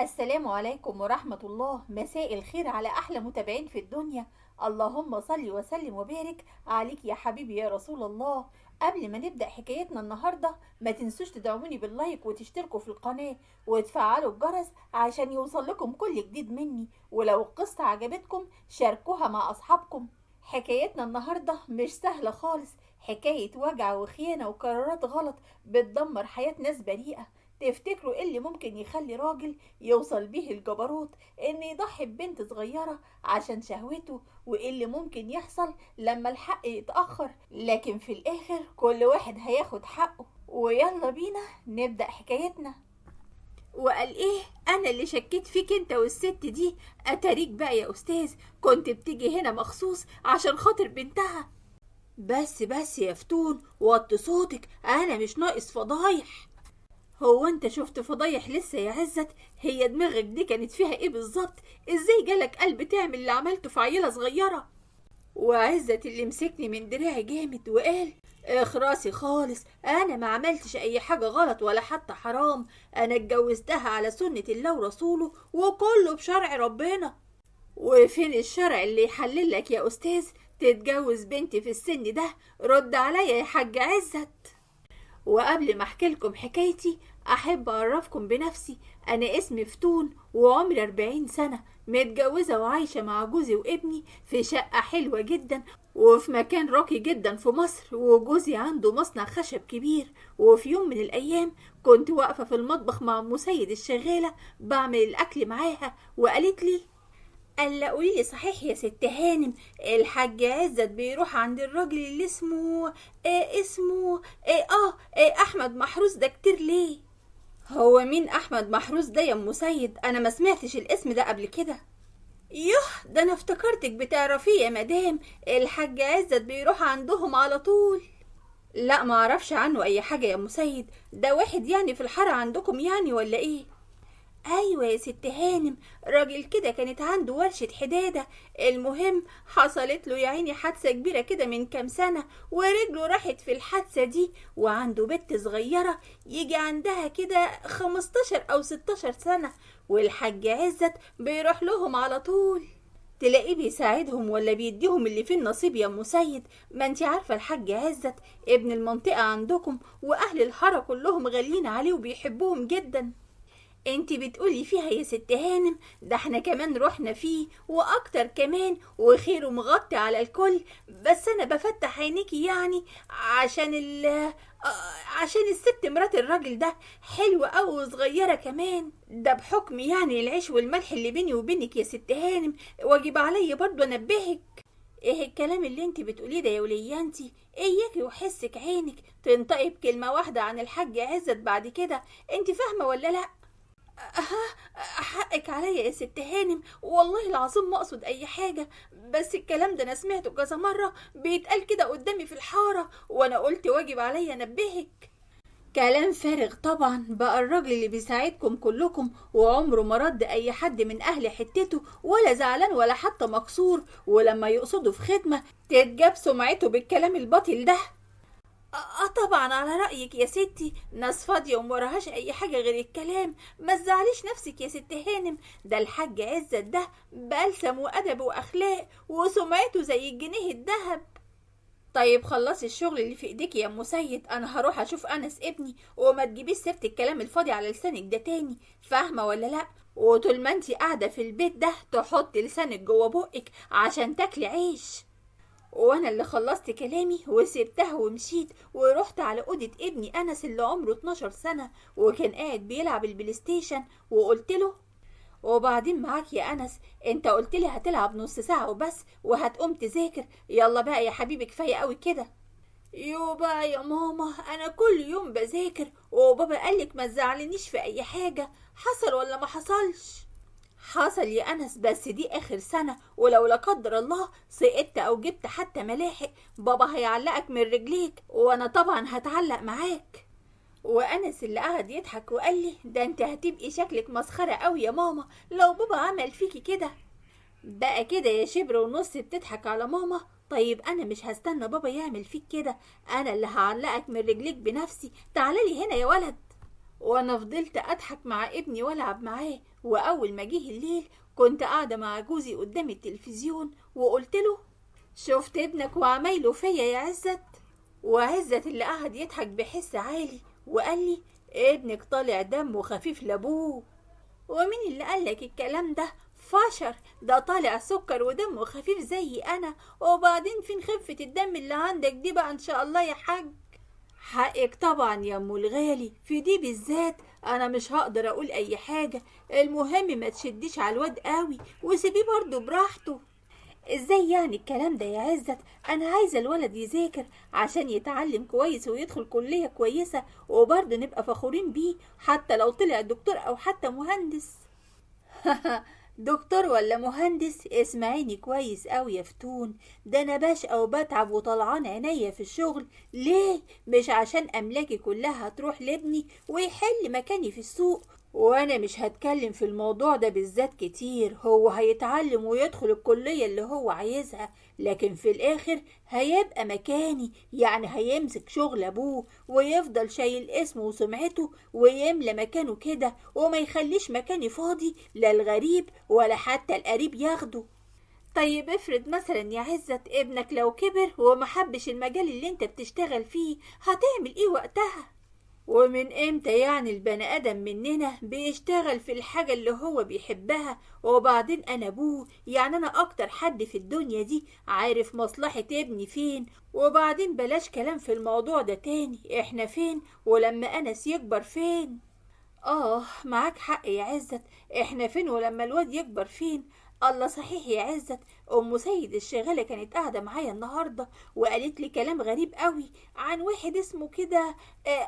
السلام عليكم ورحمة الله. مساء الخير على أحلى متابعين في الدنيا. اللهم صل وسلم وبارك عليك يا حبيبي يا رسول الله. قبل ما نبدأ حكايتنا النهاردة ما تنسوش تدعموني بال like وتشتركوا في القناة وتفعلوا الجرس عشان يوصل لكم كل جديد مني، ولو القصة عجبتكم شاركوها مع أصحابكم. حكايتنا النهاردة مش سهلة خالص، حكاية وجع وخيانة وقرارات غلط بتدمر حياة ناس بريئة. تفتكروا ايه اللي ممكن يخلي راجل يوصل بيه الجبروت ان يضحي ببنت صغيرة عشان شهوته؟ وايه اللي ممكن يحصل لما الحق يتأخر؟ لكن في الاخر كل واحد هياخد حقه. ويلا بينا نبدأ حكايتنا. وقال ايه؟ انا اللي شكيت فيك انت والست دي، اتاريك بقى يا استاذ كنت بتيجي هنا مخصوص عشان خاطر بنتها. بس يا فتون وطي صوتك، انا مش ناقص فضايح. هو انت شفت فضايح لسه يا عزت؟ هي دماغك دي كانت فيها ايه بالظبط؟ ازاي جالك قلب تعمل اللي عملته في عيلة صغيرة؟ وعزت اللي مسكني من دراعي جامد وقال اخراسي خالص، انا ما عملتش اي حاجة غلط ولا حتى حرام، انا اتجوزتها على سنة الله ورسوله وكله بشرع ربنا. وفين الشرع اللي يحللك يا استاذ تتجوز بنتي في السن ده؟ رد عليا يا حاج عزت. وقبل ما احكي لكم حكايتي احب اعرفكم بنفسي. انا اسمي فتون وعمري 40 سنة، متجوزة وعايشة مع جوزي وابني في شقة حلوة جدا وفي مكان راقي جدا في مصر، وجوزي عنده مصنع خشب كبير. وفي يوم من الايام كنت واقفة في المطبخ مع ام سيد الشغالة بعمل الاكل معاها، وقالت لي قال قولي لي صحيح يا ست هانم، الحاج عزت بيروح عند الراجل اللي اسمه إيه اسمه احمد محروس ده كتير ليه؟ هو مين احمد محروس ده يا ام سيد؟ انا ما سمعتش الاسم ده قبل كده. يوه ده انا افتكرتك بتعرفيه يا مدام، الحاج عزت بيروح عندهم على طول. لا ما اعرفش عنه اي حاجه يا ام سيد، ده واحد يعني في الحاره عندكم يعني ولا ايه؟ ايوه يا ست هانم، راجل كده كانت عنده ورشة حدادة، المهم حصلت له يا عيني حادثة كبيرة كده من كام سنة ورجله راحت في الحادثة دي، وعنده بنت صغيرة يجي عندها كده 15 او 16 سنة، والحاج عزت بيروح لهم على طول، تلاقيه بيساعدهم ولا بيديهم اللي فيه النصيب يا ام سيد. ما انت عارفة الحاج عزت ابن المنطقة عندكم واهل الحارة كلهم غاليين عليه وبيحبوهم جدا. انت بتقولي فيها يا ست هانم، ده احنا كمان رحنا فيه واكتر كمان وخيره مغطي على الكل، بس انا بفتح عينيكي يعني عشان عشان الست مرات الراجل ده حلوة قوي وصغيرة كمان، ده بحكم يعني العيش والملح اللي بيني وبينك يا ست هانم، واجب عليا برضه انبهك. ايه الكلام اللي انت بتقوليه ده يا وليانتي؟ اياكي وحسك عينك تنطقي بكلمة واحدة عن الحاج عزت بعد كده، انت فاهمة ولا لا؟ حقك عليا يا ست هانم، والله العظيم ما اقصد اي حاجة، بس الكلام ده انا سمعته كذا مرة بيتقال كده قدامي في الحارة، وانا قلت واجب عليا انبهك. كلام فارغ طبعا، بقى الراجل اللي بيساعدكم كلكم وعمره ما رد اي حد من اهل حتته ولا زعلان ولا حتى مكسور، ولما يقصده في خدمة تتجاب سمعته بالكلام الباطل ده. طبعا على رأيك يا ستي، ناس فاضية وموراهاش اي حاجة غير الكلام. ما تزعليش نفسك يا ست هانم، ده الحاج عزت ده بألسم وأدب وأخلاق وسمعته زي الجنيه الذهب. طيب خلصي الشغل اللي في ايديك يا ام سيد، انا هروح اشوف انس ابني، وما تجيبيش سيرة الكلام الفاضي على لسانك ده تاني، فاهمة ولا لا؟ وطول ما انتي قاعدة في البيت ده تحطي لسانك جوه بقك عشان تاكلي عيش. وانا اللي خلصت كلامي وسبتها ومشيت ورحت على اوضه ابني انس اللي عمره 12 سنه وكان قاعد بيلعب ال PlayStation، وقلت له وبعدين معاك يا انس، انت قلت لي هتلعب نص ساعه وبس وهتقوم تذاكر، يلا بقى يا حبيبي كفايه قوي كده. يو بقى يا ماما انا كل يوم بذاكر وبابا قالك ما تزعلنيش في اي حاجه، حصل ولا ما حصلش؟ حصل يا أنس، بس دي آخر سنة، ولو لا قدر الله سقطت أو جبت حتى ملاحق بابا هيعلقك من رجليك وأنا طبعا هتعلق معاك. وأنس اللي قعد يضحك وقال لي ده أنت هتبقي شكلك مسخرة قوي يا ماما لو بابا عمل فيكي كده. بقى كده يا شبر ونص بتضحك على ماما؟ طيب أنا مش هستنى بابا يعمل فيك كده، أنا اللي هعلقك من رجليك بنفسي، تعالي هنا يا ولد. وانا فضلت اضحك مع ابني والعب معاه. واول ما جه الليل كنت قاعدة مع جوزي قدام التلفزيون وقلت له شفت ابنك وعمايله فيا يا عزت؟ وعزت اللي قعد يضحك بحس عالي وقال لي ابنك طالع دمه خفيف لابوه. ومين اللي قالك الكلام ده؟ فشر، ده طالع سكر ودمه خفيف زي انا. وبعدين فين خفة الدم اللي عندك دي بقى ان شاء الله يا حاج؟ حقك طبعا يا ام الغالي، في دي بالذات انا مش هقدر اقول اي حاجة. المهم ما تشديش على الواد قوي وسيبيه برضه براحته. ازاي يعني الكلام ده يا عزت؟ انا عايزه الولد يذاكر عشان يتعلم كويس ويدخل كليه كويسة، وبرضه نبقى فخورين بيه حتى لو طلع دكتور او حتى مهندس. دكتور ولا مهندس؟ اسمعيني كويس قوي يا فتون، ده انا بشقى وبتعب وطلعان عينيا في الشغل ليه؟ مش عشان املاكي كلها هتروح لابني ويحل مكاني في السوق. وانا مش هتكلم في الموضوع ده بالذات كتير، هو هيتعلم ويدخل الكلية اللي هو عايزها، لكن في الاخر هيبقى مكاني، يعني هيمسك شغل ابوه ويفضل شايل اسمه وسمعته ويملى مكانه كده، وما يخليش مكاني فاضي لا الغريب ولا حتى القريب ياخده. طيب افرض مثلا يا عزت ابنك لو كبر ومحبش المجال اللي انت بتشتغل فيه، هتعمل ايه وقتها؟ ومن امتى يعني البني ادم مننا بيشتغل في الحاجة اللي هو بيحبها؟ وبعدين انا ابوه، يعني انا اكتر حد في الدنيا دي عارف مصلحة ابني فين. وبعدين بلاش كلام في الموضوع ده تاني، احنا فين ولما انس يكبر فين؟ معاك حق يا عزت، احنا فين ولما الواد يكبر فين؟ الله صحيح يا عزت، ام سيد الشغاله كانت قاعدة معايا النهارده وقالت لي كلام غريب قوي عن واحد اسمه كده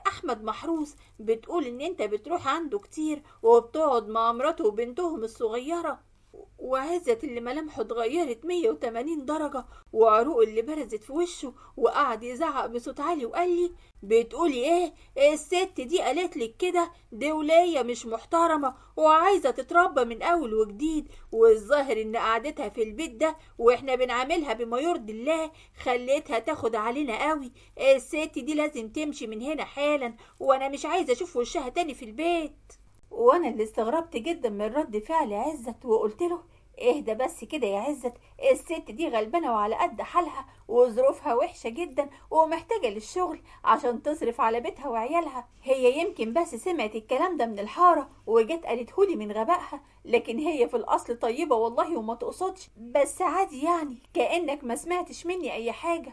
احمد محروس، بتقول ان انت بتروح عنده كتير وبتقعد مع مراته وبنتهم الصغيرة. وعزت اللي ملامحه اتغيرت 180 درجه وعروق اللي برزت في وشه، وقعد يزعق بصوت عالي وقال لي بتقولي ايه؟ الست دي قالت لك كده؟ دي ولاية مش محترمه وعايزه تتربى من اول وجديد، والظاهر ان قعدتها في البيت ده واحنا بنعاملها بما يرضي الله خليتها تاخد علينا قوي. الست دي لازم تمشي من هنا حالا، وانا مش عايزه اشوف وشها تاني في البيت. وانا اللي استغربت جدا من رد فعل عزت وقلت له اهدى بس كده يا عزت، الست دي غلبانه وعلى قد حالها وظروفها وحشة جدا ومحتاجة للشغل عشان تصرف على بيتها وعيالها. هي يمكن بس سمعت الكلام ده من الحارة وجت قالتهولي من غبائها، لكن هي في الاصل طيبة والله وما تقصدش، بس عادي يعني كانك ما سمعتش مني اي حاجة.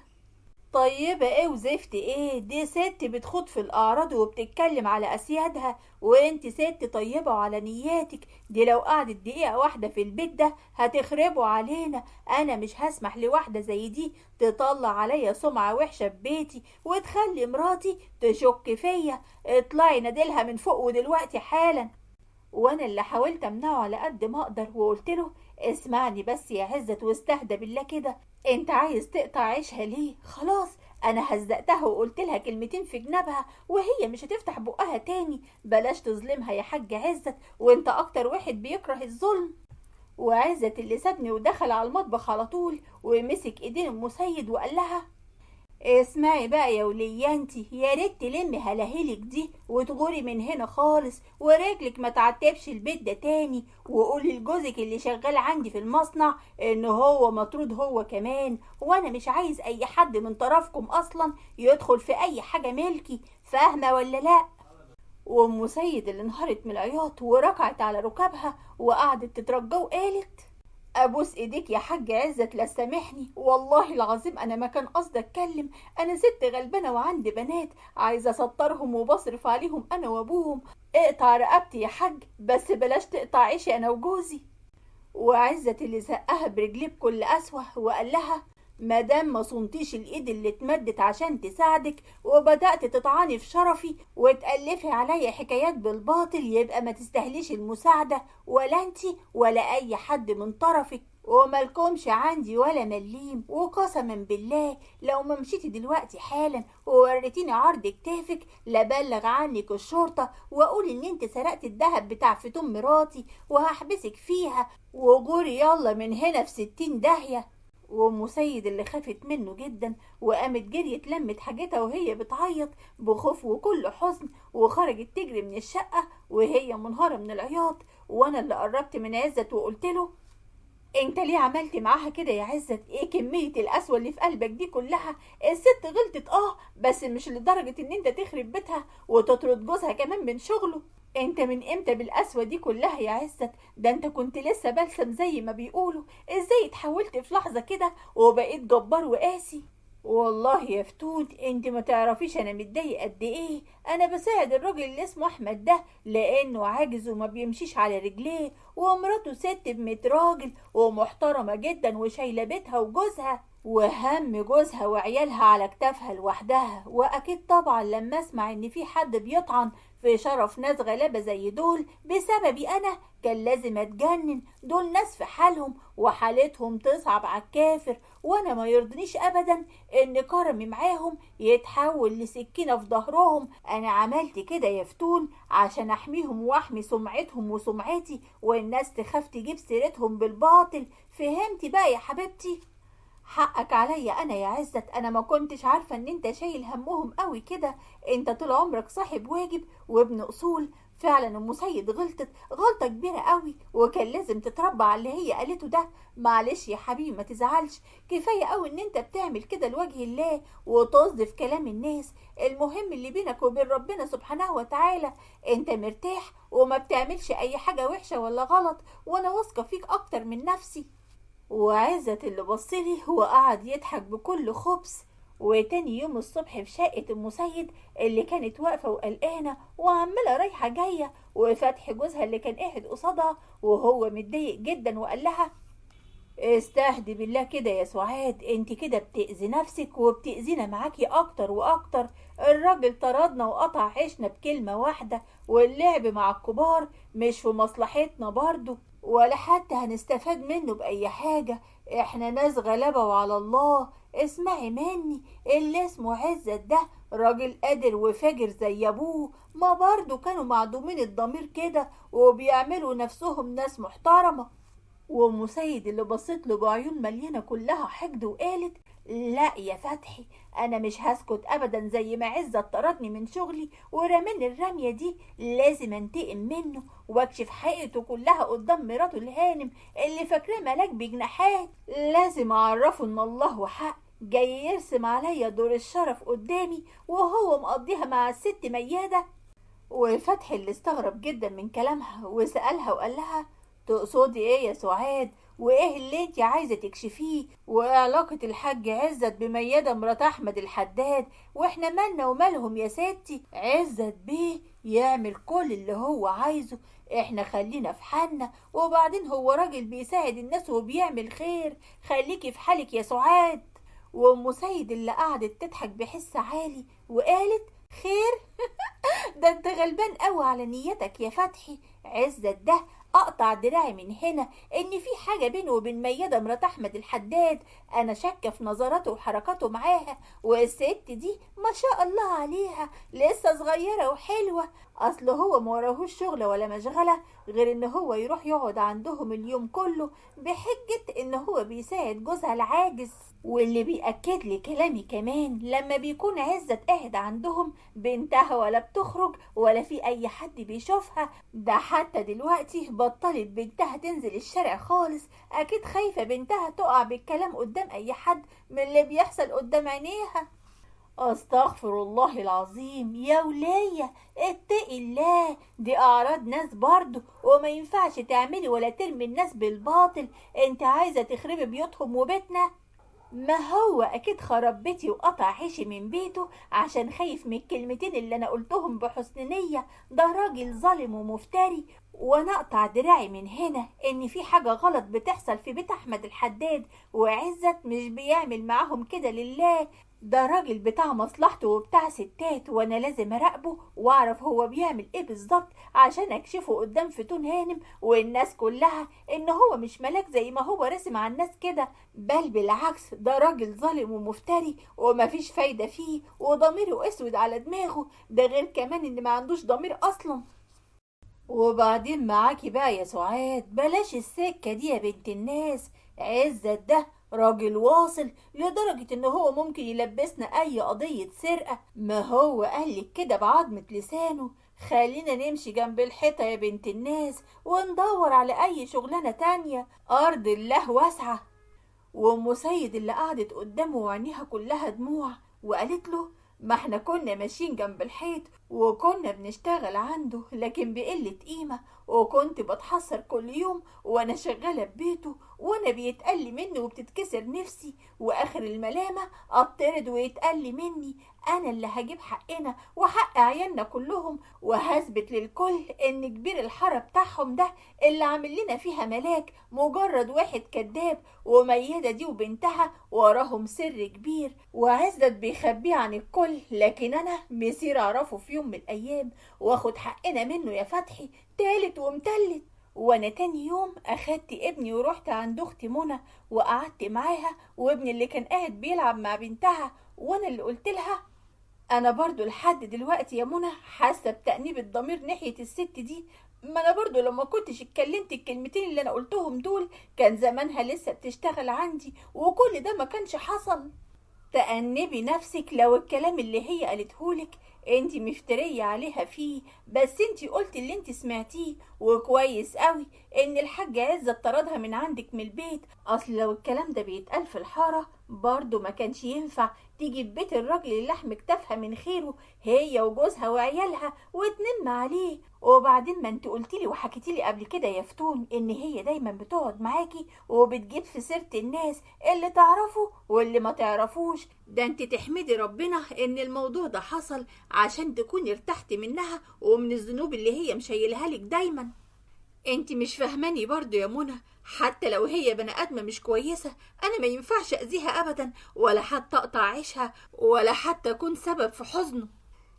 طيبة ايه وزفت ايه؟ دي ست بتخوض في الاعراض وبتتكلم على اسيادها، وانت ست طيبة وعلى نياتك، دي لو قعدت دقيقة واحدة في البيت ده هتخربوا علينا. انا مش هسمح لواحدة زي دي تطلع عليا سمعة وحشة في بيتي وتخلي مراتي تشك فيا. اطلعي نادلها من فوق ودلوقتي حالا. وانا اللي حاولت امنعه على قد ما اقدر وقلت له اسمعني بس يا عزت واستهدى بالله كده، انت عايز تقطع عيشها ليه؟ خلاص انا هزقتها وقلت لها كلمتين في جنبها وهي مش هتفتح بقها تاني، بلاش تظلمها يا حاج عزت وانت اكتر واحد بيكره الظلم. وعزت اللي سابني ودخل على المطبخ على طول ومسك ايدين ام سيد وقال لها اسمعي بقى يا وليانتي، يا ريت تلمي هلاهيلك دي وتغوري من هنا خالص ورجلك ما تعتبش البيت ده تاني، وقولي لجوزك اللي شغال عندي في المصنع ان هو مطرود هو كمان، وانا مش عايز اي حد من طرفكم اصلا يدخل في اي حاجة ملكي، فاهمه ولا لا؟ وام سيد اللي انهارت من العياط وركعت على ركابها وقعدت تترجى وقالت ابوس ايديك يا حاج عزت لا سامحني، والله العظيم انا ما كان قصدي اتكلم، انا ست غلبانه وعندي بنات عايزه اسطرهم وبصرف عليهم انا وابوهم، اقطع رقبتي يا حاج بس بلاش تقطع عيشي انا وجوزي. وعزت اللي زقها برجليه بكل قسوة وقال لها مادام ما صنتيش الايد اللي اتمدت عشان تساعدك وبدأت تطعني في شرفي وتألفي عليا حكايات بالباطل يبقى ما تستاهليش المساعدة ولا انتي ولا اي حد من طرفك، ومالكمش عندي ولا مليم، وقسما بالله لو ما مشيتي دلوقتي حالا ووريتيني عرض كتافك لبلغ عنك الشرطة واقول ان انت سرقت الذهب بتاع فتون مراتي وهحبسك فيها، وجوري يلا من هنا في 60 داهية. وام سيد اللي خافت منه جدا وقامت جريت لمت حاجتها وهي بتعيط بخوف وكل حزن، وخرجت تجري من الشقة وهي منهارة من العياط. وانا اللي قربت من عزت وقلت له انت ليه عملت معاها كده يا عزت؟ ايه كمية القسوة اللي في قلبك دي كلها؟ الست غلطت بس مش لدرجة ان انت تخرب بيتها وتطرد جوزها كمان من شغله. انت من امتى بالقسوة دي كلها يا عزت؟ ده انت كنت لسه بلسم زي ما بيقولوا، ازاي اتحولت في لحظة كده وبقيت جبار وقاسي؟ والله يا فتون انت ما تعرفيش انا متضايق قد ايه. انا بساعد الراجل اللي اسمه احمد ده لانه عاجز وما بيمشيش على رجليه، ومراته ست بميت راجل ومحترمة جدا وشايلة بيتها وجوزها وهم جوزها وعيالها على كتافها لوحدها. واكيد طبعا لما اسمع ان في حد بيطعن في شرف ناس غلابة زي دول بسببي انا كان لازم اتجنن. دول ناس في حالهم وحالتهم تصعب على الكافر، وانا ما يرضنيش ابدا ان كرمي معاهم يتحول لسكينة في ظهرهم. انا عملت كده يا فتون عشان احميهم واحمي سمعتهم وسمعتي، والناس تخاف تجيب سيرتهم بالباطل. فهمتي بقى يا حبيبتي؟ حقك عليا انا يا عزت، انا ما كنتش عارفه ان انت شايل همهم قوي كده. انت طول عمرك صاحب واجب وابن اصول. فعلا ام سيد غلطت غلطه كبيرة قوي وكان لازم تتربى على اللي هي قالته ده. معلش يا حبيبي ما تزعلش، كفاية قوي ان انت بتعمل كده لوجه الله وتصدف كلام الناس. المهم اللي بينك وبين ربنا سبحانه وتعالى انت مرتاح وما بتعملش اي حاجة وحشة ولا غلط، وانا واثقة فيك اكتر من نفسي. وعزت اللي بصلي هو قعد يضحك بكل خبث. وتاني يوم الصبح في شقة ام سيد اللي كانت واقفة وقلقانة وعمالة رايحة جاية، وفتح جوزها اللي كان قاعد قصادها وهو متضايق جدا وقال لها استهدي بالله كده يا سعاد، انت كده بتأذي نفسك وبتأذينا معاكي اكتر واكتر. الراجل طردنا وقطع عيشنا بكلمة واحدة، واللعب مع الكبار مش في مصلحتنا برضو ولا حتى هنستفاد منه بأي حاجة. احنا ناس غلابة وعلى الله. اسمعي مني، اللي اسمه عزت ده راجل قادر وفاجر زي ابوه، ما برضو كانوا معدومين الضمير كده وبيعملوا نفسهم ناس محترمة. وام سيد اللي بصت له بعيون مليانة كلها حقد وقالت لا يا فتحي، انا مش هسكت ابدا. زي ما عزت طردني من شغلي ورماني الرمية دي لازم انتقم منه واكشف حقيقته كلها قدام مراته الهانم اللي فاكراه ملاك بجناحات. لازم اعرفه ان الله حق، جاي يرسم عليا دور الشرف قدامي وهو مقضيها مع الست مياده. وفتحي اللي استغرب جدا من كلامها وسألها وقال لها تقصدي ايه يا سعاد؟ وايه اللي انت عايزه تكشفيه؟ وايه علاقة الحاج عزت بمياده مرات احمد الحداد؟ واحنا مالنا ومالهم يا ستي؟ عزت بيه يعمل كل اللي هو عايزه، احنا خلينا في حالنا، وبعدين هو راجل بيساعد الناس وبيعمل خير، خليكي في حالك يا سعاد. وام سيد اللي قعدت تضحك بحس عالي وقالت خير ده انت غلبان قوي على نيتك يا فتحي. عزت ده اقطع دراعي من هنا ان في حاجة بينه وبين مياده مرات احمد الحداد، انا شاكه في نظراته وحركاته معاها، والست دي ما شاء الله عليها لسه صغيرة وحلوه، اصل هو ما وراهوش شغله ولا مشغله غير ان هو يروح يقعد عندهم اليوم كله بحجة ان هو بيساعد جوزها العاجز. واللي بيأكد لي كلامي كمان لما بيكون عزت قاعد عندهم بنتها ولا بتخرج ولا في اي حد بيشوفها، ده حتى دلوقتي بطلت بنتها تنزل الشارع خالص، اكيد خايفة بنتها تقع بالكلام قدام اي حد من اللي بيحصل قدام عينيها. استغفر الله العظيم يا ولية، اتقي الله، دي اعراض ناس برضو وما ينفعش تعملي ولا ترمي الناس بالباطل، انت عايزة تخربي بيوتهم وبيتنا؟ ما هو اكيد خرب بيتي وقطع عيشي من بيته عشان خايف من الكلمتين اللي انا قلتهم بحسن نية، ده راجل ظالم ومفتري، وانا اقطع دراعي من هنا ان في حاجة غلط بتحصل في بيت احمد الحداد، وعزت مش بيعمل معاهم كده لله، ده راجل بتاع مصلحته وبتاع ستات، وانا لازم اراقبه واعرف هو بيعمل ايه بالظبط عشان اكشفه قدام فتون هانم والناس كلها ان هو مش ملاك زي ما هو رسم على الناس كده، بل بالعكس ده راجل ظالم ومفتري ومفيش فايدة فيه وضميره اسود على دماغه، ده غير كمان ان ما عندوش ضمير اصلا. وبعدين معاكي بقى يا سعاد، بلاش السكة دي يا بنت الناس، عزت ده راجل واصل لدرجة ان هو ممكن يلبسنا اي قضية سرقة. ما هو قالك كده بعظمة لسانه. خلينا نمشي جنب الحيطة يا بنت الناس وندور على اي شغلانة تانية، ارض الله واسعة. وام سيد اللي قعدت قدامه وعينيها كلها دموع وقالت له ما احنا كنا ماشيين جنب الحيط وكنا بنشتغل عنده لكن بقلة قيمة، وكنت بتحسر كل يوم وانا شغالة ببيته وانا بيتقل مني وبتتكسر نفسي، واخر الملامة اطرد ويتقل مني. انا اللي هجيب حقنا وحق عيالنا كلهم، وهثبت للكل ان كبير الحارة بتاعهم ده اللي عامل لنا فيها ملاك مجرد واحد كذاب، وميدة دي وبنتها وراهم سر كبير وعزت بيخبيه عن الكل، لكن انا مسير اعرفه في يوم من الايام واخد حقنا منه يا فتحي تالت ومتلت. وانا تاني يوم اخدت ابني ورحت عند اختي منى وقعدت معاها، وابني اللي كان قاعد بيلعب مع بنتها، وانا اللي قلت لها انا برضو لحد دلوقتي يا منى حاسه بتأنيب الضمير ناحية الست دي، ما انا برضو لما كنتش اتكلمت الكلمتين اللي انا قلتهم دول كان زمانها لسه بتشتغل عندي وكل ده ما كانش حصل. تأنبي نفسك لو الكلام اللي هي قالتهولك انتي مفترية عليها فيه، بس انتي قلتي اللي انتي سمعتيه، وكويس قوي ان الحاج عزت طردها من عندك من البيت، اصل لو الكلام ده بيتقال في الحارة برضو ما كانش ينفع تيجي ببيت الراجل اللي لحم كتافها من خيره هي وجوزها وعيالها وتنم عليه. وبعدين ما انت قلتيلي وحكيتيلي قبل كده يا فتون ان هي دايما بتقعد معاكي وبتجيب في سيرة الناس اللي تعرفه واللي ما تعرفوش، ده انت تحمدي ربنا ان الموضوع ده حصل عشان تكوني ارتحتي منها ومن الذنوب اللي هي مشيلها لك دايما. انت مش فاهماني برضو يا منى، حتى لو هي بني ادمه مش كويسة انا ما ينفعش اذيها ابدا، ولا حتى اقطع عيشها، ولا حتى اكون سبب في حزنه.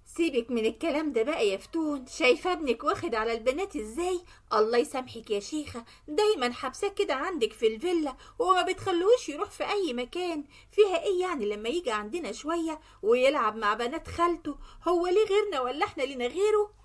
سيبك من الكلام ده بقى يا فتون، شايفه ابنك واخد على البنات ازاي؟ الله يسامحك يا شيخه، دايما حبساه كده عندك في الفيلا وما بتخلوش يروح في اي مكان. فيها ايه يعني لما يجي عندنا شوية ويلعب مع بنات خالته؟ هو ليه غيرنا ولا احنا لنا غيره؟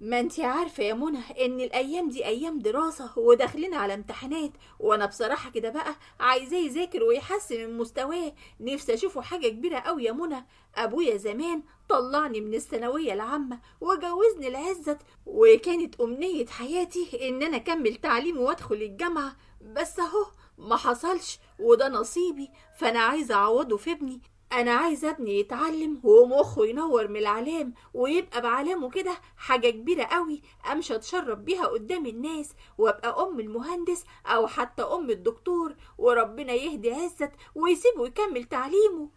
ما انتي عارفة يا منى ان الايام دي ايام دراسة وداخلين على امتحانات، وانا بصراحة كده بقى عايزاه يذاكر ويحسن من مستواه، نفسي اشوفه حاجة كبيرة قوي يا منى. ابويا زمان طلعني من الثانوية العامة وجوزني لعزت، وكانت امنية حياتي ان انا اكمل تعليمي وادخل الجامعة، بس اهو ما حصلش وده نصيبي، فانا عايزة اعوضه في ابني. انا عايزه ابني يتعلم ومخه ينور من العلام ويبقى بعلامة كده حاجة كبيرة قوي امشي اتشرب بيها قدام الناس، وابقى ام المهندس او حتى ام الدكتور، وربنا يهدي عزت ويسيبه يكمل تعليمه.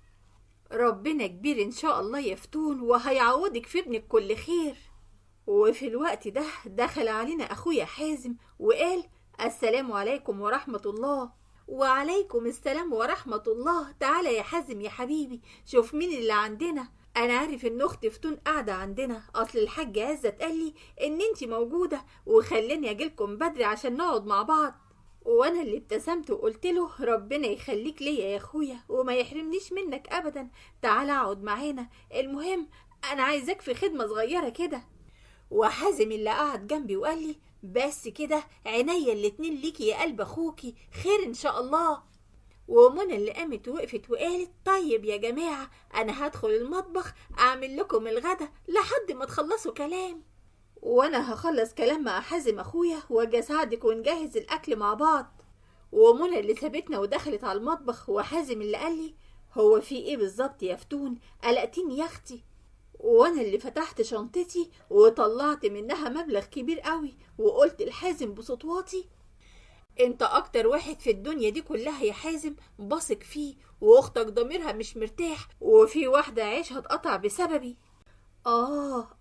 ربنا كبير ان شاء الله يا فتون وهيعوضك في ابنك كل خير. وفي الوقت ده دخل علينا اخويا حازم وقال السلام عليكم ورحمة الله. وعليكم السلام ورحمة الله، تعالى يا حازم يا حبيبي شوف مين اللي عندنا. انا عارف ان اختي فتون قاعدة عندنا، اصل الحاج عزت قال لي ان انتي موجودة وخلاني اجيلكم بدري عشان نقعد مع بعض. وانا اللي ابتسمت وقلت له ربنا يخليك ليا يا اخويا وما يحرمنيش منك ابدا، تعالى اقعد معانا، المهم انا عايزاك في خدمة صغيرة كده. وحازم اللي قعد جنبي وقال لي بس كده عينيا الاتنين ليكي يا قلب اخوكي، خير ان شاء الله. ومنى اللي قامت وقفت وقالت طيب يا جماعة انا هدخل المطبخ اعمل لكم الغدا لحد ما تخلصوا كلام، وانا هخلص كلام مع حازم اخويا واجي اساعدك ونجهز الاكل مع بعض. ومنى اللي سابتنا ودخلت على المطبخ، وحازم اللي قال لي هو في ايه بالظبط يا فتون، قلقتيني يا اختي. وانا اللي فتحت شنطتي وطلعت منها مبلغ كبير قوي وقلت لحازم بصوت واطي انت اكتر واحد في الدنيا دي كلها يا حازم بثق فيه، واختك ضميرها مش مرتاح وفي واحدة عيشها اتقطع بسببي.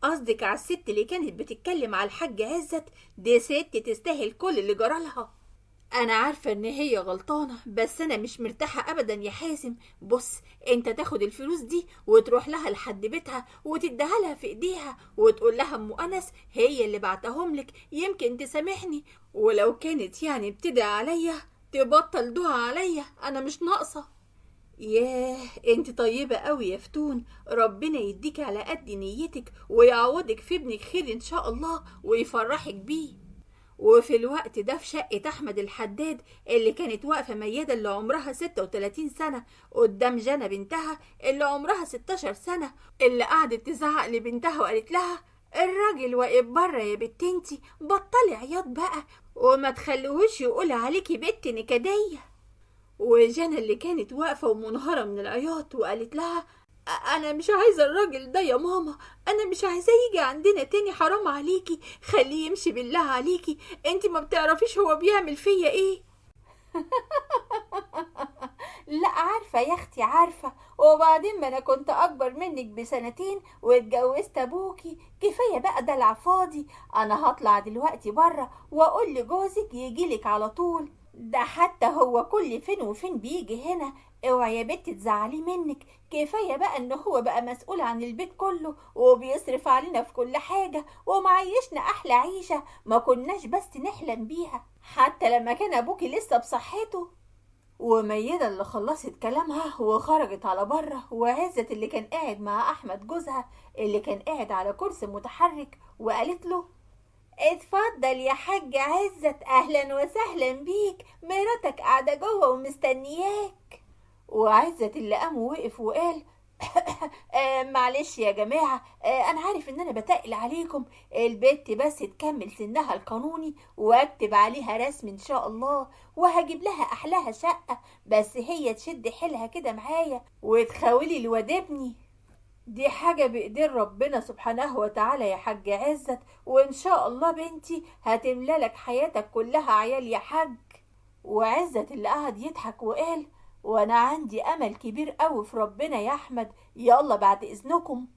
قصدك على الست اللي كانت بتتكلم على الحاج عزت؟ دي ست تستاهل كل اللي جرالها. انا عارفة ان هي غلطانة بس انا مش مرتاحة ابدا يا حازم. بص انت تاخد الفلوس دي وتروح لها لحد بيتها وتديها لها في ايديها وتقول لها ام انس هي اللي بعتهم لك، يمكن تسامحني، ولو كانت يعني بتدعي عليا تبطل دعاء عليا، انا مش ناقصة. ياه انت طيبة قوي يا فتون، ربنا يديك على قد نيتك ويعوضك في ابنك خير ان شاء الله ويفرحك بيه. وفي الوقت ده في شقة أحمد الحداد اللي كانت واقفة ميادة اللي عمرها 36 سنة قدام جنى بنتها اللي عمرها 16 سنة، اللي قعدت تزعق لبنتها وقالت لها الراجل واقف بره يا بنت انتي، بطلي عياط بقى وما تخليهوش يقول عليكي بنت نكدية. وجنى اللي كانت واقفة ومنهارة من العياط وقالت لها انا مش عايزة الراجل ده يا ماما، انا مش عايزاه يجي عندنا تاني، حرام عليكي، خليه يمشي بالله عليكي، انتي ما بتعرفيش هو بيعمل فيا ايه. لا عارفة يا اختي عارفة، وبعدين ما انا كنت اكبر منك بسنتين واتجوزت ابوكي، كفاية بقى دلع فاضي، انا هطلع دلوقتي بره واقول لجوزك يجيلك على طول، ده حتى هو كل فين وفين بيجي هنا، اوعي يا بنتي تزعليه منك، كفاية بقى ان هو بقى مسؤول عن البيت كله وبيصرف علينا في كل حاجة ومعيشنا احلى عيشة ما كناش بس نحلم بيها حتى لما كان ابوكي لسه بصحته. وميدة اللي خلصت كلامها وخرجت على بره، وعزت اللي كان قاعد مع احمد جوزها اللي كان قاعد على كرسي متحرك وقالت له اتفضل يا حاج عزت، اهلا وسهلا بيك، مراتك قاعدة جوه ومستنياك. وعزت اللي قام ووقف وقال معلش يا جماعة، انا عارف ان انا بتقل عليكم، البت بس تكمل سنها القانوني واكتب عليها رسم ان شاء الله، وهجيب لها احلاها شقة، بس هي تشد حيلها كده معايا وتخاولي الواد ابني. دي حاجة بإيدين ربنا سبحانه وتعالى يا حاج عزت، وإن شاء الله بنتي هتملالك حياتك كلها عيال يا حاج. وعزت اللي قعد يضحك وقال وأنا عندي أمل كبير قوي في ربنا يا أحمد، يلا بعد إذنكم.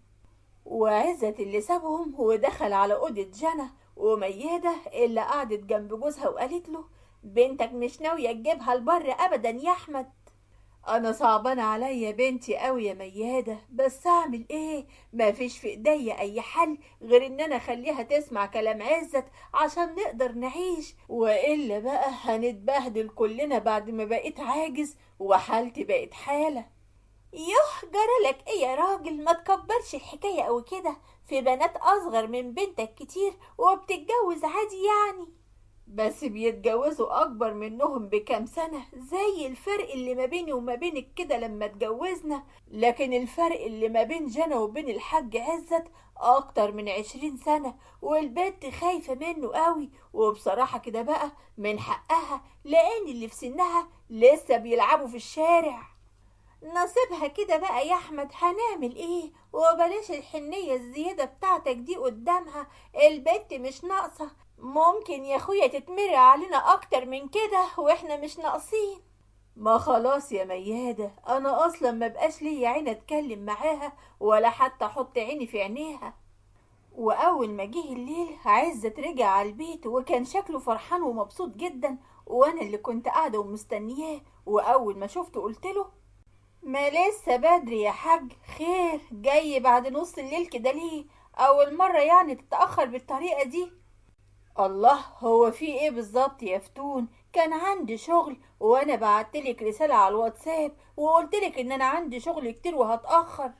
وعزت اللي سابهم ودخل على أوضة جنى، وميادة اللي قعدت جنب جوزها وقالت له بنتك مش ناوية تجيبها البر أبدا يا أحمد. انا صعبان عليا بنتي قوي يا ميادة، بس اعمل ايه؟ مفيش في ايديا اي حل غير ان انا اخليها تسمع كلام عزت عشان نقدر نعيش، والا بقى هنتبهدل كلنا بعد ما بقيت عاجز وحالتي بقت حالة. يوه جرالك ايه يا راجل، ما تكبرش الحكاية قوي كده، في بنات اصغر من بنتك كتير وبتتجوز عادي يعني، بس بيتجوزوا اكبر منهم بكام سنة، زي الفرق اللي ما بيني وما بينك كده لما اتجوزنا، لكن الفرق اللي ما بين جنى وبين الحاج عزت اكتر من 20 سنة، والبنت خايفة منه قوي، وبصراحة كده بقى من حقها، لان اللي في سنها لسه بيلعبوا في الشارع. نصيبها كده بقى يا احمد، هنعمل ايه؟ وبلاش الحنية الزيادة بتاعتك دي قدامها، البنت مش ناقصة، ممكن يا اخويا تتمري علينا اكتر من كده واحنا مش ناقصين. ما خلاص يا ميادة، انا اصلا ما بقاش ليا عين اتكلم معاها ولا حتى احط عيني في عينيها. واول ما جه الليل عزت رجع على البيت وكان شكله فرحان ومبسوط جدا، وانا اللي كنت قاعدة ومستنياه، واول ما شفته قلت له ما لسه بدري يا حاج، خير جاي بعد نص الليل كده ليه؟ اول مرة يعني تتأخر بالطريقة دي. الله، هو في ايه بالظبط يا فتون؟ كان عندي شغل وانا بعتلك رسالة على الواتساب وقلتلك ان انا عندي شغل كتير وهتأخر.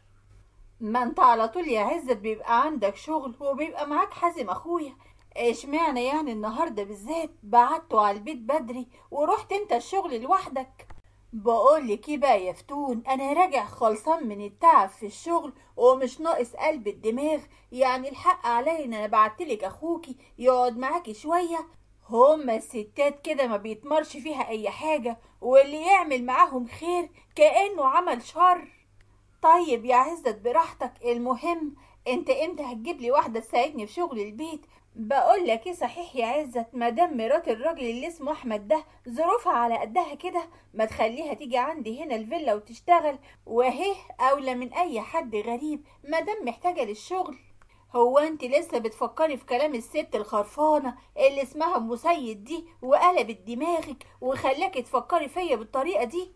ما انت على طول يا عزت بيبقى عندك شغل وبيبقى معاك حازم اخويا، اشمعنى يعني النهاردة بالذات بعته على البيت بدري ورحت انت الشغل لوحدك؟ بقولك ايه بقى يا فتون، انا راجع خلصان من التعب في الشغل ومش ناقص قلب الدماغ، يعني الحق عليا ان انا بعتلك اخوكي يقعد معاكي شوية، هما الستات كده ما بيتمرش فيها اي حاجة، واللي يعمل معاهم خير كأنه عمل شر. طيب يا عزت براحتك، المهم انت امتى هتجيب لي واحدة تساعدني في شغل البيت؟ بقول لك ايه صحيح يا عزت، ما دام مرات الراجل اللي اسمه احمد ده ظروفها على قدها كده، ما تخليها تيجي عندي هنا الفيلا وتشتغل، وهي اولى من اي حد غريب ما دام محتاجه للشغل. هو انت لسه بتفكري في كلام الست الخرفانه اللي اسمها ام سيد دي وقلبت دماغك وخلاكي تفكري فيا بالطريقة دي؟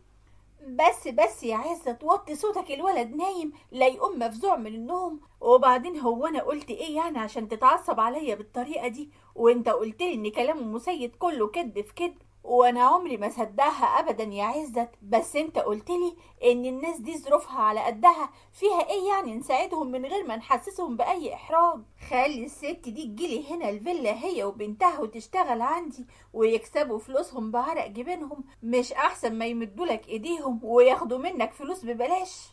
بس يا عزت وطي صوتك، الولد نايم لا يقوم مفزوع من النوم. وبعدين هو انا قلت ايه يعني عشان تتعصب عليا بالطريقة دي؟ وانت قلت لي ان كلام ام سيد كله كذب في كذب، وانا عمري ما صدقها ابدا يا عزت، بس انت قلتلي ان الناس دي ظروفها على قدها، فيها ايه يعني نساعدهم من غير ما نحسسهم باي احراج؟ خلي الست دي تجيلي هنا الفيلا هي وبنتها وتشتغل عندي ويكسبوا فلوسهم بعرق جبينهم، مش احسن ما يمدولك ايديهم وياخدوا منك فلوس ببلاش؟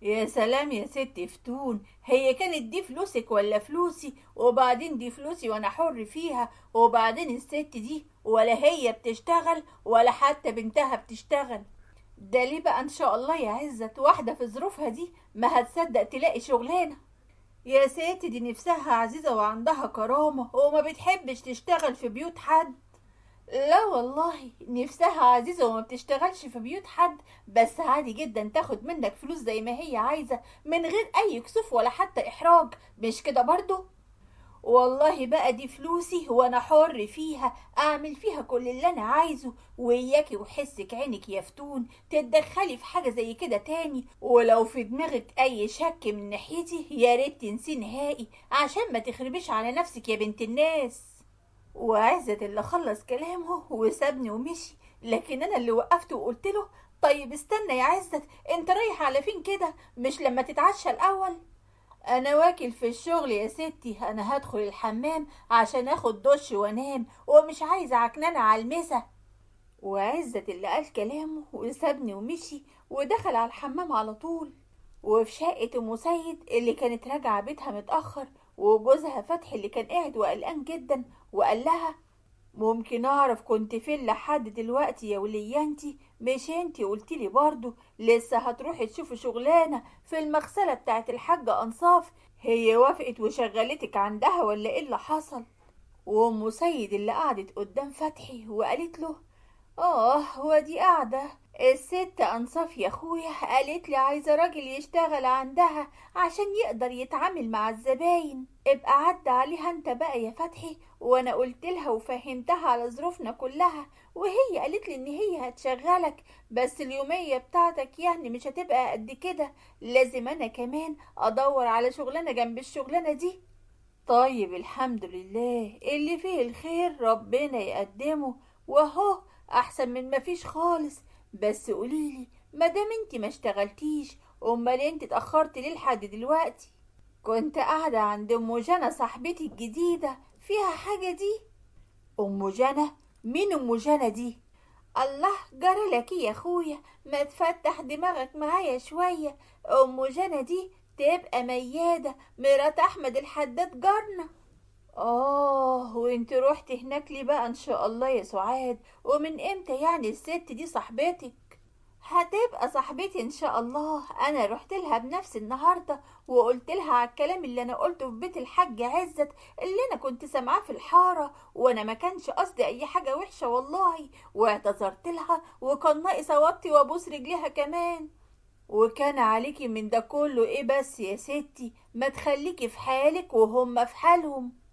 يا سلام يا ست فتون، هي كانت دي فلوسك ولا فلوسي؟ وبعدين دي فلوسي وانا حر فيها، وبعدين الست دي ولا هي بتشتغل ولا حتى بنتها بتشتغل. ده ليه بقى ان شاء الله يا عزت؟ واحدة في ظروفها دي ما هتصدق تلاقي شغلانة. يا ست دي نفسها عزيزة وعندها كرامة وما بتحبش تشتغل في بيوت حد. لا والله نفسها عزيزة وما بتشتغلش في بيوت حد، بس عادي جدا تاخد منك فلوس زي ما هي عايزة من غير اي كسوف ولا حتى احراج، مش كده برضو؟ والله بقى دي فلوسي وانا حر فيها، اعمل فيها كل اللي انا عايزه، وإياكي وحسك عينك يا فتون تتدخلي في حاجة زي كده تاني، ولو في دماغك اي شك من ناحيتي يا ريت تنسيه نهائي عشان ما تخربيش على نفسك يا بنت الناس. وعزت اللي خلص كلامه وسابني ومشي، لكن انا اللي وقفته وقلت له طيب استنى يا عزت، انت رايح على فين كده؟ مش لما تتعشى الاول؟ انا واكل في الشغل يا ستي، انا هدخل الحمام عشان اخد دش وانام، ومش عايزه عكنانه على المسا. وعزت اللي قال كلامه وسابني ومشي ودخل على الحمام على طول. وفي شقه ام سيد اللي كانت راجعه بيتها متاخر، وجوزها فتحي اللي كان قاعد وقلقان جدا وقال لها ممكن اعرف كنت فين لحد دلوقتي يا وليانتي؟ مش انتي قلتيلي برضو لسه هتروحي تشوفي شغلانه في المغسله بتاعت الحاجه انصاف، هي وافقت وشغلتك عندها ولا ايه اللي حصل؟ وام سيد اللي قعدت قدام فتحي وقالت له ودي قاعده الست انصاف يا اخويا، قالت لي عايزه راجل يشتغل عندها عشان يقدر يتعامل مع الزباين، ابقى عدى عليها انت بقى يا فتحي، وانا قلت لها وفهمتها على ظروفنا كلها، وهي قالت لي ان هي هتشغلك، بس اليوميه بتاعتك يعني مش هتبقى قد كده، لازم انا كمان ادور على شغلانه جنب الشغلانه دي. طيب الحمد لله، اللي فيه الخير ربنا يقدمه، وهو احسن من مفيش خالص. بس قوليلي مادام انتي ما اشتغلتيش امال انتي اتاخرتي ليه لحد دلوقتي؟ كنت قاعده عند ام جنى صاحبتي الجديده، فيها حاجه دي؟ ام جنى؟ مين ام جنى دي؟ الله جرى لك يا اخويا، ما تفتح دماغك معايا شويه، ام جنى دي تبقى مياده مرات احمد الحداد جارنا. وانت روحتي هناك ليه بقى ان شاء الله يا سعاد؟ ومن امتى يعني الست دي صاحبتك؟ هتبقى صاحبتي ان شاء الله، انا رحت لها بنفسي النهارده وقلت لها على الكلام اللي انا قلته في بيت الحاج عزت اللي انا كنت سامعاه في الحاره، وانا ما كانش قصدي اي حاجه وحشه والله، واعتذرت لها وكان ناقص اوطي وابوس رجليها كمان. وكان عليكي من ده كله ايه بس يا ستي؟ ما تخليكي في حالك وهم في حالهم.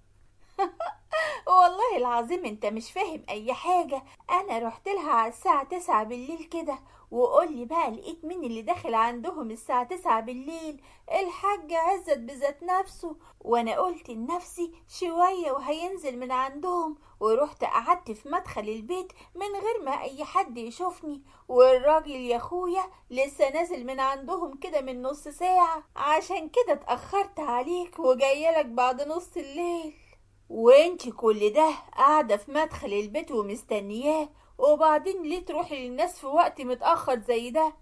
والله العظيم انت مش فاهم اي حاجة، انا رحت لها على الساعة 9 بالليل كده، وقولي بقى لقيت مين اللي داخل عندهم الساعة 9 بالليل؟ الحاج عزت بذات نفسه. وانا قلت لنفسي شوية وهينزل من عندهم، ورحت قعدت في مدخل البيت من غير ما اي حد يشوفني، والراجل يا اخويا لسه نازل من عندهم كده من نص ساعة، عشان كده اتأخرت عليك وجايلك بعد نص الليل. وانتي كل ده قاعدة في مدخل البيت ومستنياه، وبعدين ليه تروحي للناس في وقت متأخر زي ده؟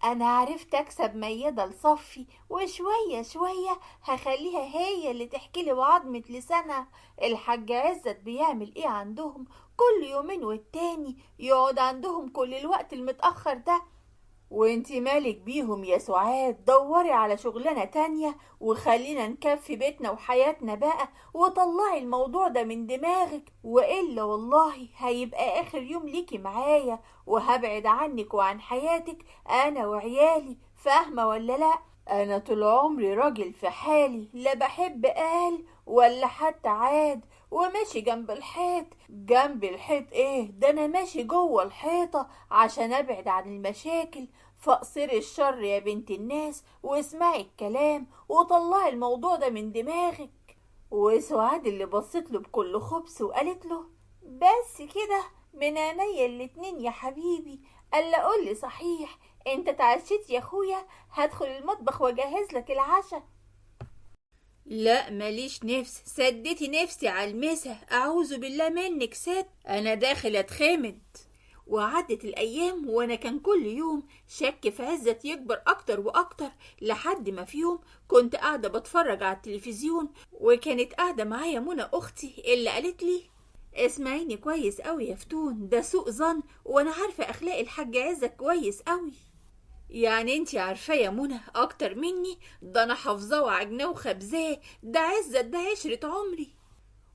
انا عرفت اكسب ميادة لصفي، وشوية شوية هخليها هي اللي تحكي لي بعضمة لسانها الحاج عزت بيعمل ايه عندهم كل يومين والتاني، يقعد عندهم كل الوقت المتأخر ده. وانتي مالك بيهم يا سعاد؟ دوري على شغلانة تانية وخلينا نكفي بيتنا وحياتنا بقى، وطلعي الموضوع ده من دماغك، وإلا والله هيبقى آخر يوم ليكي معايا، وهبعد عنك وعن حياتك أنا وعيالي، فاهمة ولا لأ؟ أنا طول عمري راجل في حالي، لا بحب قال ولا حتى عاد، وماشي جنب الحيط. جنب الحيط ايه ده؟ انا ماشي جوه الحيطة عشان ابعد عن المشاكل. فاقصري الشر يا بنت الناس، واسمعي الكلام، وطلعي الموضوع ده من دماغك. وسعاد اللي بصت له بكل خبث وقالت له بس كده، من عينيا الاتنين يا حبيبي. قال قولي صحيح انت اتعشيت يا اخويا؟ هدخل المطبخ واجهز لك العشاء. لا ماليش نفس، سدتي نفسي على المسا، اعوذ بالله منك ست، انا داخل اتخمد. وعدت الايام وانا كان كل يوم شك في عزت يكبر اكتر واكتر، لحد ما في يوم كنت قاعده بتفرج على التلفزيون، وكانت قاعده معايا منى اختي اللي قالت لي اسمعيني كويس قوي يا فتون، ده سوء ظن وانا عارفه اخلاق الحاج عزت كويس قوي. يعني انتي عارفه يا منى اكتر مني؟ ده انا حافظاه وعجناه وخبزاه، ده عزت ده عشره عمري،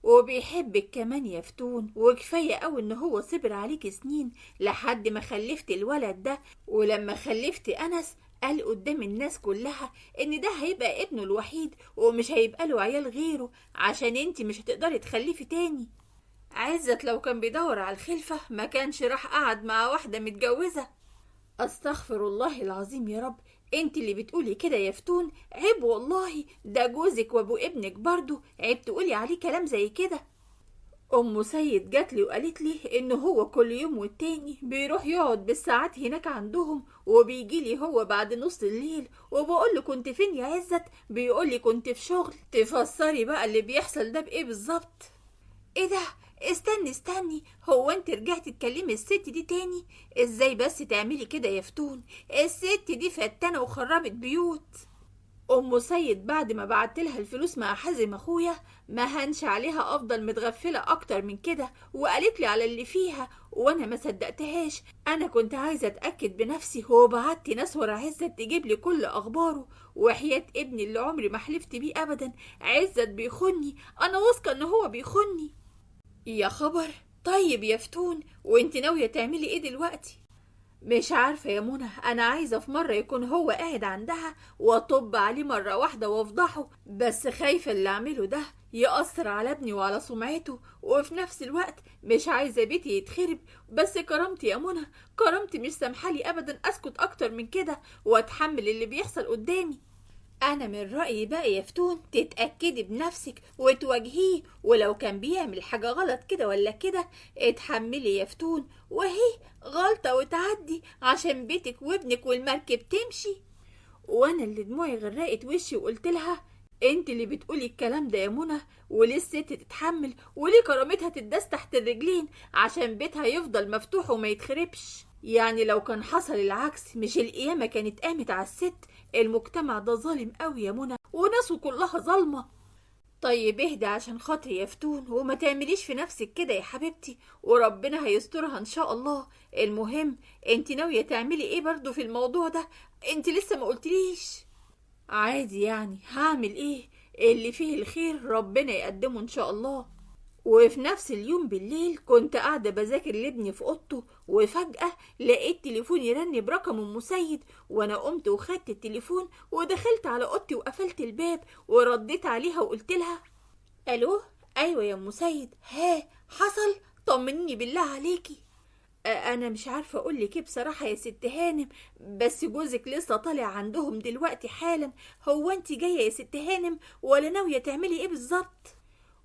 وبيحبك كمان يا فتون، وكفايه قوي ان هو صبر عليك سنين لحد ما خلفت الولد ده، ولما خلفت انس قال قدام الناس كلها ان ده هيبقى ابنه الوحيد ومش هيبقى له عيال غيره، عشان انتي مش هتقدري تخلفي تاني. عزت لو كان بيدور على الخلفه ما كانش راح قعد مع واحده متجوزه. استغفر الله العظيم يا رب، انت اللي بتقولي كده يا فتون؟ عيب والله، ده جوزك وابو ابنك برضو، عيب تقولي عليه كلام زي كده. ام سيد جات لي وقالت لي ان هو كل يوم والتاني بيروح يقعد بالساعات هناك عندهم، وبيجي لي هو بعد نص الليل، وبقول له كنت فين يا عزت؟ بيقول لي كنت في شغل. تفسري بقى اللي بيحصل ده بايه بالظبط؟ ايه ده؟ استني استني، هو انت رجعتي تكلمي الست دي تاني؟ ازاي بس تعملي كده يا فتون؟ الست دي فتانة وخربت بيوت. ام سيد بعد ما بعتلها الفلوس مع حازم اخويا ما هنش عليها افضل متغفله اكتر من كده، وقالت لي على اللي فيها وانا ما صدقتهاش. انا كنت عايزه اتاكد بنفسي، وبعت ناس ورا عزت تجيب لي كل اخباره، وحياه ابني اللي عمري ما حلفت بيه ابدا عزت بيخوني، انا واثقه ان هو بيخوني. يا خبر. طيب يا فتون، وانت ناويه تعملي ايه دلوقتي؟ مش عارفة يا منى، أنا عايزة في مرة يكون هو قاعد عندها وأطب عليه مرة واحدة وأفضحه، بس خايفة اللي أعمله ده يأثر على ابني وعلى سمعته، وفي نفس الوقت مش عايزة بيتي يتخرب. بس كرامتي يا منى، كرامتي مش سامحالي أبدا أسكت أكتر من كده وأتحمل اللي بيحصل قدامي. أنا من رأيي بقى يا فتون تتأكدي بنفسك وتواجهيه، ولو كان بيعمل حاجة غلط كده ولا كده اتحملي يا فتون، وهي غلطة وتعدي عشان بيتك وابنك والمركب تمشي. وأنا اللي دموعي غرقت وشي وقلت لها انت اللي بتقولي الكلام ده يا منى، وليه الست تتحمل وليه كرامتها تداس تحت الرجلين عشان بيتها يفضل مفتوح وما يتخربش؟ يعني لو كان حصل العكس مش القيامة كانت قامت على الست؟ المجتمع ده ظالم قوي يا منى وناسه كلها ظالمة. طيب اهدي عشان خاطري يا فتون وما تعمليش في نفسك كده يا حبيبتي، وربنا هيسترها ان شاء الله. المهم انت ناوية تعملي ايه برضو في الموضوع ده؟ انت لسه ما قلتليش. عادي يعني هعمل ايه، اللي فيه الخير ربنا يقدمه ان شاء الله. وفي نفس اليوم بالليل كنت قاعدة بذاكر لابني في اوضته، وفجأة لقيت تليفوني رن برقم ام سيد، وانا قمت وخدت التليفون ودخلت على اوضتي وقفلت الباب ورديت عليها وقلت لها الو. ايوه يا ام سيد. ها حصل؟ طمنيني بالله عليكي. انا مش عارفه اقول لك ايه بصراحه يا ست هانم، بس جوزك لسه طالع عندهم دلوقتي حالا. هو انت جايه يا ست هانم ولا ناويه تعملي ايه بالظبط؟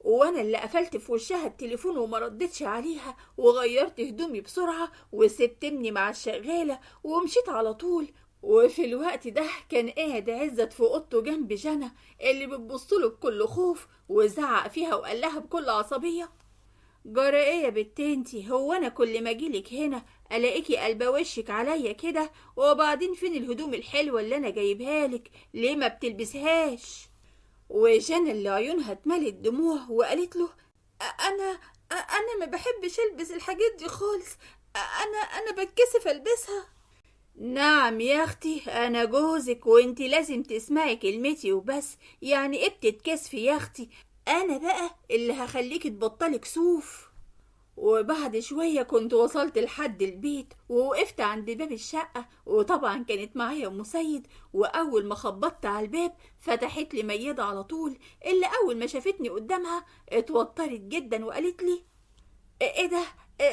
وانا اللي قفلت في وشها التليفون وما ردتش عليها، وغيرت هدومي بسرعه وسبت ابني مع الشغاله ومشيت على طول. وفي الوقت ده كان قاعد عزت في اوضته جنب جنى اللي بتبصله بكل خوف، وزعق فيها وقال لها بكل عصبيه جرى ايه يا بت انتي؟ هو انا كل ما اجيلك هنا الاقيكي قلبه وشك عليا كده؟ وبعدين فين الهدوم الحلوه اللي انا جايبها لك؟ ليه ما بتلبسهاش؟ وجنى اللي عيونها اتملت دموع وقالت له انا ما بحبش البس الحاجات دي خالص، انا بتكسف البسها. نعم يا اختي، انا جوزك وانتي لازم تسمعي كلمتي وبس، يعني ايه بتتكسفي يا اختي؟ انا بقى اللي هخليكي تبطلي كسوف. وبعد شوية كنت وصلت لحد البيت ووقفت عند باب الشقة، وطبعا كانت معايا ام سيد، واول ما خبطت على الباب فتحت لي ميادة على طول، اللي اول ما شافتني قدامها اتوترت جدا وقالت لي ايه ده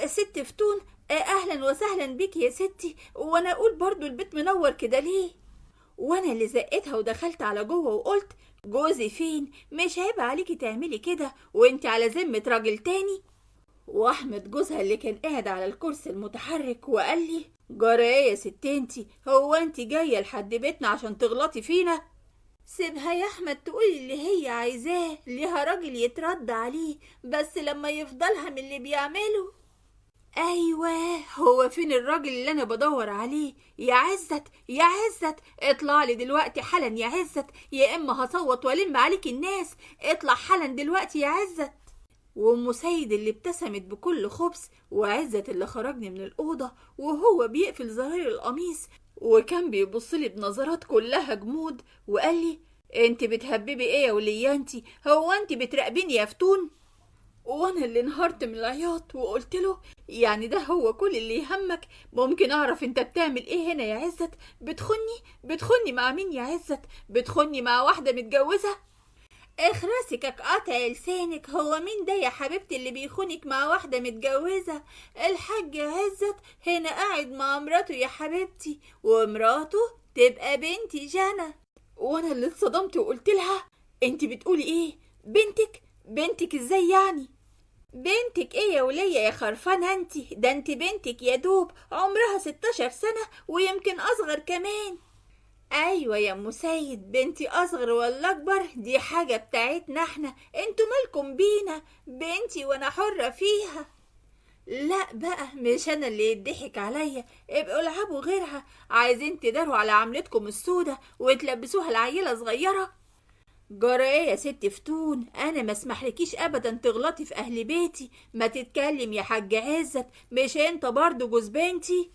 ست فتون؟ اهلا وسهلا بيك يا ستي، وانا اقول برضو البيت منور كده ليه؟ وانا اللي زقتها ودخلت على جوه وقلت جوزي فين؟ مش عيب عليكي تعملي كده وانت على ذمة راجل تاني؟ واحمد جوزها اللي كان قاعد على الكرسي المتحرك وقال لي جرى ايه يا ست انتي، هو انتي جاية لحد بيتنا عشان تغلطي فينا؟ سيبها يا احمد تقول اللي هي عايزاه، ليها راجل يترد عليه بس لما يفضلها من اللي بيعمله. ايوه هو فين الراجل اللي انا بدور عليه؟ يا عزت يا عزت اطلع لي دلوقتي حالا يا عزت، يا اما هصوت والم عليك الناس، اطلع حالا دلوقتي يا عزت. وام سيد اللي ابتسمت بكل خبث، وعزت اللي خرجني من الاوضة وهو بيقفل زراير القميص وكان بيبصلي بنظرات كلها جمود وقال لي انت بتهببي ايه يا وليه انت، هو انت بتراقبيني يا فتون؟ وانا اللي انهارت من العياط وقلت له يعني ده هو كل اللي يهمك؟ ممكن اعرف انت بتعمل ايه هنا يا عزت؟ بتخني مع مين يا عزت؟ بتخني مع واحدة متجوزة؟ اخرسك قطع لسانك، هو مين ده يا حبيبتي اللي بيخونك مع واحدة متجوزة؟ الحاج عزت هنا قاعد مع مراته يا حبيبتي، ومراته تبقى بنتي جنى. وانا اللي اتصدمت وقلت لها انت بتقولي ايه؟ بنتك؟ بنتك ازاي يعني؟ بنتك ايه يا ولية يا خرفانة انت؟ ده انت بنتك يا دوب عمرها 16 سنة ويمكن اصغر كمان. ايوه يا ام سيد، بنتي اصغر ولا اكبر دي حاجة بتاعتنا احنا، انتوا مالكم بينا، بنتي وانا حرة فيها. لا بقى مش انا اللي يضحك عليا، ابقوا العبوا غيرها، عايزين تداروا على عملتكم السودة وتلبسوها العيلة صغيرة. جرى ايه يا ست فتون؟ انا ما اسمحلكيش ابدا تغلطي في اهل بيتي. ما تتكلم يا حاج عزت، مش انت برضو جوز بنتي؟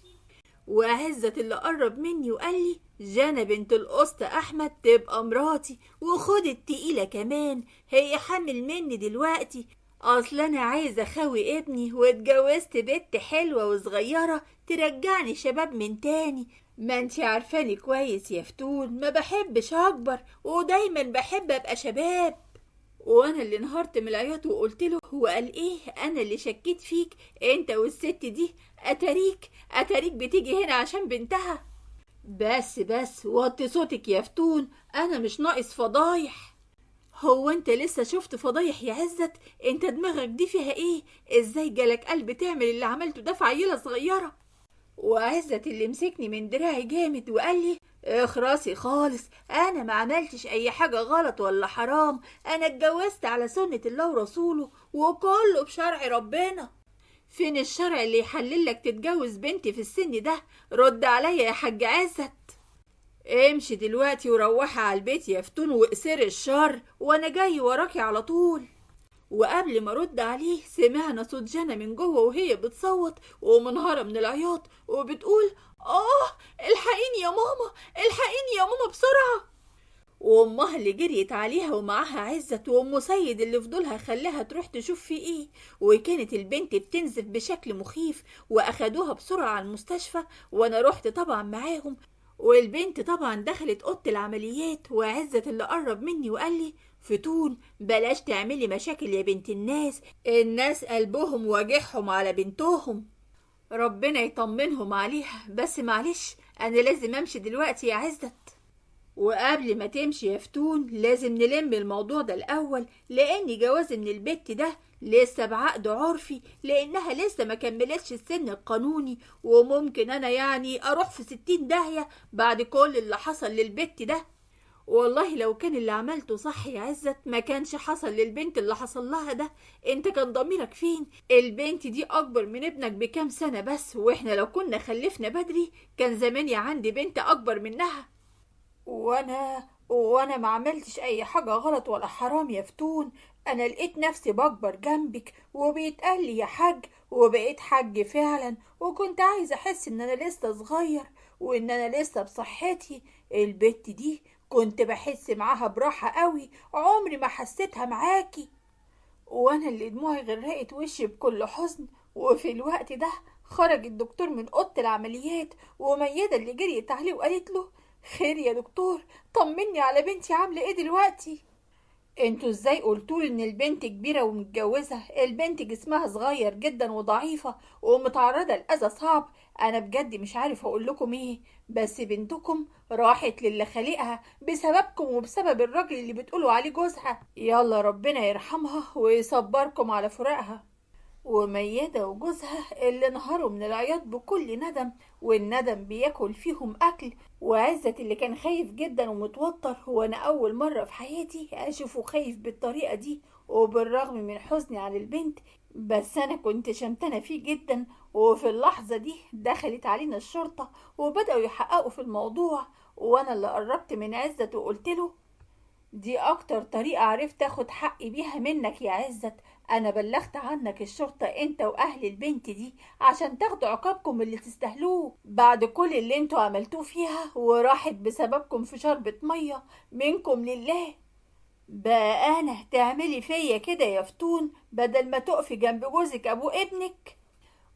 وعزت اللي قرب مني وقال لي جنى بنت القسط احمد تبقى مراتي، وخد التقيله كمان، هي حامل مني دلوقتي، اصل انا عايزه اخوي ابني واتجوزت بنت حلوة وصغيره ترجعني شباب من تاني. ما انتي عارفاني كويس يا فتون، ما بحبش اكبر ودايما بحب ابقى شباب. وانا اللي انهارت من العياط وقلت له هو قال ايه؟ انا اللي شكيت فيك انت والست دي، اتاريك بتيجي هنا عشان بنتها. بس وطي صوتك يا فتون، انا مش ناقص فضايح. هو انت لسه شفت فضايح يا عزت؟ انت دماغك دي فيها ايه؟ ازاي جالك قلب تعمل اللي عملته ده في عيله صغيرة؟ وعزت اللي مسكني من دراعي جامد وقال لي اخرسي خالص، انا ما عملتش اي حاجة غلط ولا حرام، انا اتجوزت على سنة الله ورسوله وكله بشرع ربنا. فين الشرع اللي يحللك تتجوز بنتي في السن ده؟ رد عليا يا حاج عزت. امشي دلوقتي وروحي على البيت يا فتون واقصري الشر، وانا جاي وراكي على طول. وقبل ما رد عليه سمعنا صوت جنى من جوه وهي بتصوت ومنهارة من العياط وبتقول الحقيني يا ماما، الحقيني يا ماما بسرعة. وامها اللي جريت عليها ومعاها عزت وام سيد اللي فضولها خلاها تروح تشوف في ايه، وكانت البنت بتنزف بشكل مخيف، واخدوها بسرعة على المستشفى وانا رحت طبعا معاهم. والبنت طبعا دخلت اوضة العمليات، وعزت اللي قرب مني وقال لي فتون بلاش تعملي مشاكل يا بنت الناس، الناس قلبهم واجعهم على بنتهم، ربنا يطمنهم عليها، بس معلش انا لازم امشي دلوقتي يا عزت. وقبل ما تمشي يا فتون لازم نلم الموضوع ده الاول، لان جوازي من البت ده لسه بعقد عرفي، لانها لسه ما كملتش السن القانوني، وممكن انا يعني اروح في 60 داهية بعد كل اللي حصل للبت ده. والله لو كان اللي عملته صح يا عزت ما كانش حصل للبنت اللي حصل لها ده، انت كان ضميرك فين؟ البنت دي اكبر من ابنك بكام سنة بس، واحنا لو كنا خلفنا بدري كان زماني عندي بنت اكبر منها. وانا ما عملتش اي حاجة غلط ولا حرام يا فتون، انا لقيت نفسي بكبر جنبك وبيتقال لي يا حاج، وبقيت حاج فعلا، وكنت عايزة احس ان انا لسه صغير وان انا لسه بصحتي. البت دي كنت بحس معاها براحة قوي، عمري ما حسيتها معاكي. وانا اللي دموعي غرقت وشي بكل حزن. وفي الوقت ده خرج الدكتور من اوضة العمليات، وميادة اللي جريت عليه وقالت له خير يا دكتور، طمني على بنتي عاملة ايه دلوقتي؟ انتوا ازاي قلتولي ان البنت كبيرة ومتجوزة؟ البنت جسمها صغير جدا وضعيفة ومتعرضة لأذى صعب، انا بجد مش عارف اقول لكم ايه، بس بنتكم راحت للي خلقها بسببكم وبسبب الراجل اللي بتقولوا عليه جوزها. يلا ربنا يرحمها ويصبركم على فراقها. وميادة وجوزها اللي انهاروا من العياط بكل ندم، والندم بياكل فيهم أكل. وعزت اللي كان خايف جدا ومتوتر، وأنا أول مرة في حياتي أشوفه خايف بالطريقة دي، وبالرغم من حزني على البنت بس أنا كنت شمتانة فيه جدا. وفي اللحظة دي دخلت علينا الشرطة وبدأوا يحققوا في الموضوع، وأنا اللي قربت من عزت وقلت له دي أكتر طريقة عرفت أخد حقي بيها منك يا عزت، أنا بلغت عنك الشرطة أنت وأهل البنت دي عشان تاخدوا عقابكم اللي تستاهلوه بعد كل اللي انتوا عملتوه فيها، وراحت بسببكم في شربة مية منكم لله. بقى أنا تعملي فيا كده يا فتون بدل ما تقفي جنب جوزك أبو ابنك؟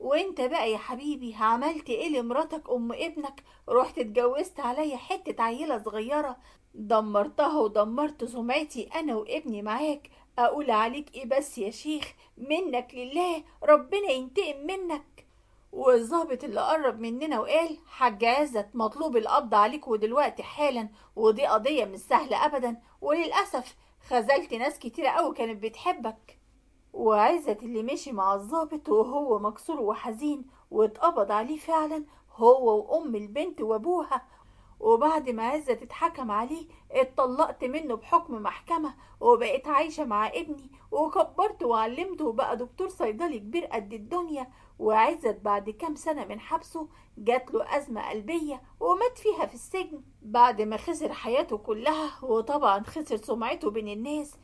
وانت بقى يا حبيبي عملت ايه لمراتك ام ابنك؟ رحت اتجوزت عليا حتة عيلة صغيرة دمرتها ودمرت سمعتي انا وابني معاك. اقول عليك ايه بس يا شيخ، منك لله، ربنا ينتقم منك. والظابط اللي قرب مننا وقال حاج عزت مطلوب القبض عليك ودلوقتي حالا، ودي قضية مش سهلة ابدا، وللأسف خذلت ناس كتيرة قوي كانت بتحبك. وعزت اللي مشي مع الظابط وهو مكسور وحزين، واتقبض عليه فعلا هو وام البنت وابوها. وبعد ما عزت اتحكم عليه اتطلقت منه بحكم محكمة، وبقيت عايشة مع ابني وكبرته وعلمته وبقى دكتور صيدلي كبير قد الدنيا. وعزت بعد كام سنة من حبسه جات له أزمة قلبية ومات فيها في السجن بعد ما خسر حياته كلها، وطبعا خسر سمعته بين الناس.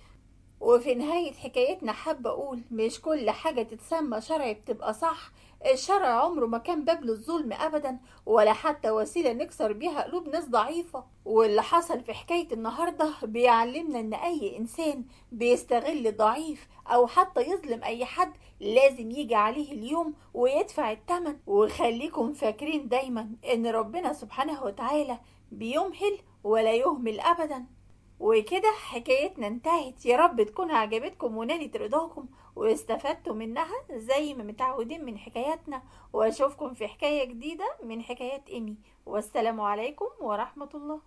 وفي نهاية حكايتنا حابة أقول مش كل حاجة تتسمى شرعي بتبقى صح، الشرع عمره ما كان باب للظلم أبدا، ولا حتى وسيلة نكسر بيها قلوب ناس ضعيفة. واللي حصل في حكاية النهاردة بيعلمنا إن أي إنسان بيستغل ضعيف أو حتى يظلم أي حد لازم يجي عليه اليوم ويدفع الثمن. وخليكم فاكرين دايما إن ربنا سبحانه وتعالى بيمهل ولا يهمل أبدا. وكده حكايتنا انتهت، يا رب تكون عجبتكم ونالت رضاكم واستفدتوا منها زي ما متعودين من حكاياتنا. واشوفكم في حكاية جديدة من حكايات ايمي، والسلام عليكم ورحمة الله.